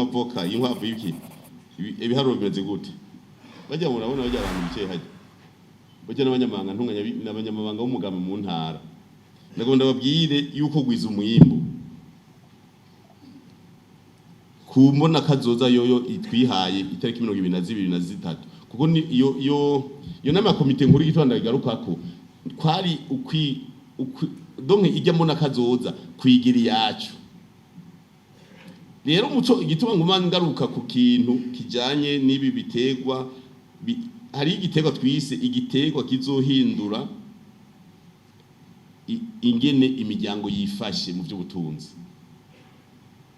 Amavoka, inkwavu, y'iki, ibiharuro bimeze gute? Bajya murabona bajya abantu bicaye hajya, bajya n'abanyamabanga ntunganya n'abanyamabanga b'umugambi mu ntara. Ndagomba ndababwire yuko gwiza umwimbu ku mbona kazoza yoyo itwihaye itariki 22 na 3, kuko ni iyo nama ya komite nkuru y'igitondo igarukako kwari ukwi donc ijya mbona kazoza kwigira iyacu. Rero umuco igituma nguma ngaruka ku kintu kijanye n'ibi biterwa, hari igiterwa twise igiterwa kizohindura ingene imiryango yifashe mu by'ubutunzi.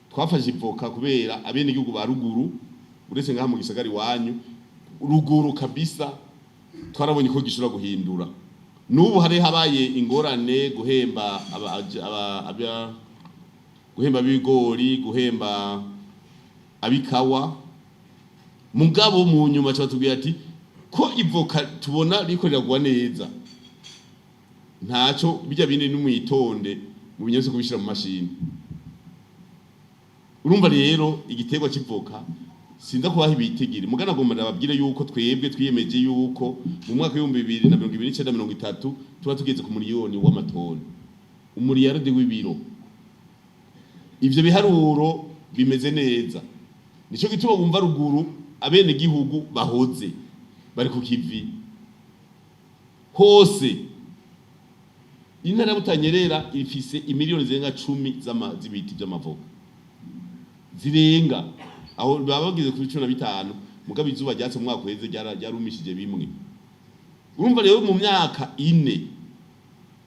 Twafashe ivoka kubera abenegihugu ba ruguru, uretse ngaha mu gisagara iwanyu, ruguru kabisa twarabonye ko gishobora guhindura. N'ubu hari habaye ingorane guhemba guhemba ab'ibigori, guhemba abikawa. Mugabo mu nyuma batubwira ati ko ivoka tubona riko riragwa neza, ntaco bijya bindi, n'umwitonde mu binyose kubishira mu mashini. Urumva rero igiterwa c'ivoka sinza kubaha ibitigiri, mugana agomba ndababwire yuko twebwe twiyemeje yuko mu mwaka w'2029 30 tuba tugeze ku miliyoni w'amatoni, umuriyaridi w'ibiro. Ivyo biharuro bimeze neza, nico gituma wumva ruguru abene gihugu bahoze bari ku kivi hose. Intara ya Butanyerera ifise imiliyoni zirenga 10 z'ibiti vy'amavoka zirenga, aho baba bageze kuri 15. Mugabo izuba ryatse mu mwaka uheze ryarumishije bimwe. Urumva rero mu myaka 4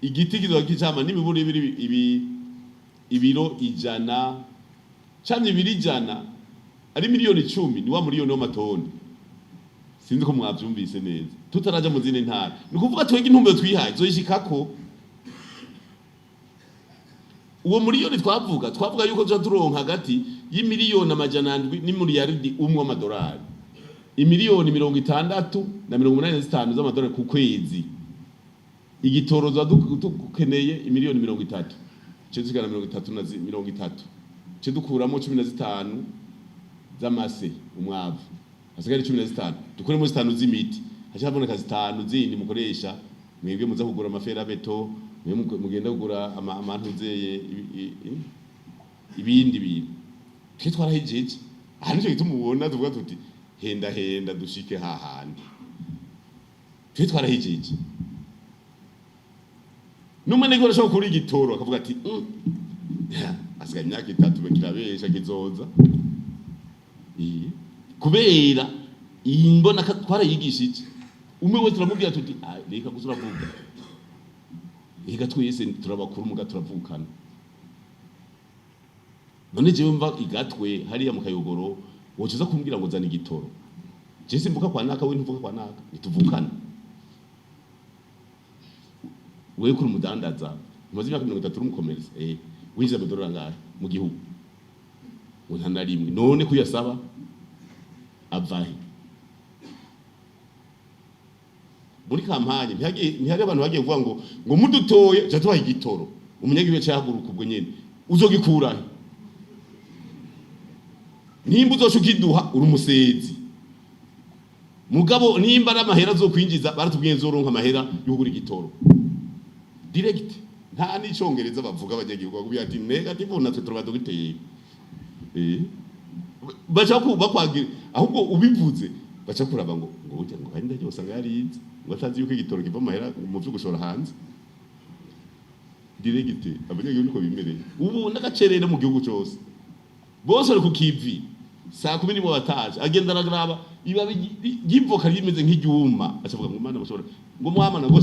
igiti kizoba kicama n'imiburo ibiri ibi ibiro 100 camye ibiro 100, ari miliyoni 10, ni wa miliyoni w'amatoni. Sinzi ko mwavyumvise neza. Tutaraja mu zindi ntara, ni ukuvuga twebwe intumbero twihaye zoyishikako. Uwo miliyoni twavuga yuko tuja turonka hagati y'imiliyoni 700 n'imiliyaridi 1 w'amadolari, imiliyoni 60 na 85 z'amadolari ku kwezi. Igitoro tuba dukeneye imiliyoni 30, ce zigana 30 na 30, ce dukuramo 15 z'amase, umwavu, hasigare 15, dukuremo 5 z'imiti, haca haboneka 5 zindi mukoresha mwebwe muza kugura ama fer à béton, mwe mugenda kugura amantuzeye ibindi bintu. Twe twarahejeje aha, nico gituma ubona tuvuga tuti henda henda dushike hahandi. Twe twarahejeje, n'umunegu arashobora kuri igitoro akavuga ati asigaye imyaka 3 kirabesha kizoza." Kubera iyi mbona twarayigishije, umwe wese turamubwira tuti: "Ah, reka gusa uravuga, reka twese turabakuru muga turavukana." None jewe mva igatwe hariya mu Kayogoro, woca uza kumbwira ngo zana igitoro? Je simvuka kwa naka, we ntuvuka kwa naka, ntituvukana. Wewe kuri umudandaza umaze imyaka 30 uri umukomereza, winjiza amadolari angahe mu gihugu? Ngo nta na rimwe. None kuyasaba avahe? Muri campagne ntihari abantu bagiye kuvuga ngo mudutoye ja tubaha igitoro? Umunyagihugu cyahaguruka ubwo nyene, uzogikurahe? Nimba uzoca ukiduha uri umusezi. Mugabo nimba ari amahera azokwinjiza, baratubwiye nzoronka amahera yo kugura igitoro direct. Nta n'icongereza bavuga abanyagihugu, bakubwira ati negative, natwe turaba dogiteri. Baca bakwagira ahubwo ubivuze, baca kuraba ngo burya ngo kandi ndagiye usanga yarize, ngo atazi yuko igitoro kiva amahera mu vyo gushora hanze direct. Abanyagihugu niko bimereye ubu n'agacerere mu gihugu cose, bose bari ku kivi. Saa 11 bataje, agenda aragraba ibabi ry'ivoka rimeze nk'iryuma, acavuga ngo mana bashobora ngo muhamana ngo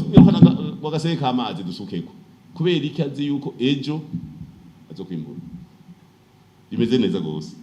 ngo agaseke k'amazi dusukeko. Kubera iki? Azi yuko ejo azokwimbura. Bimeze neza gose.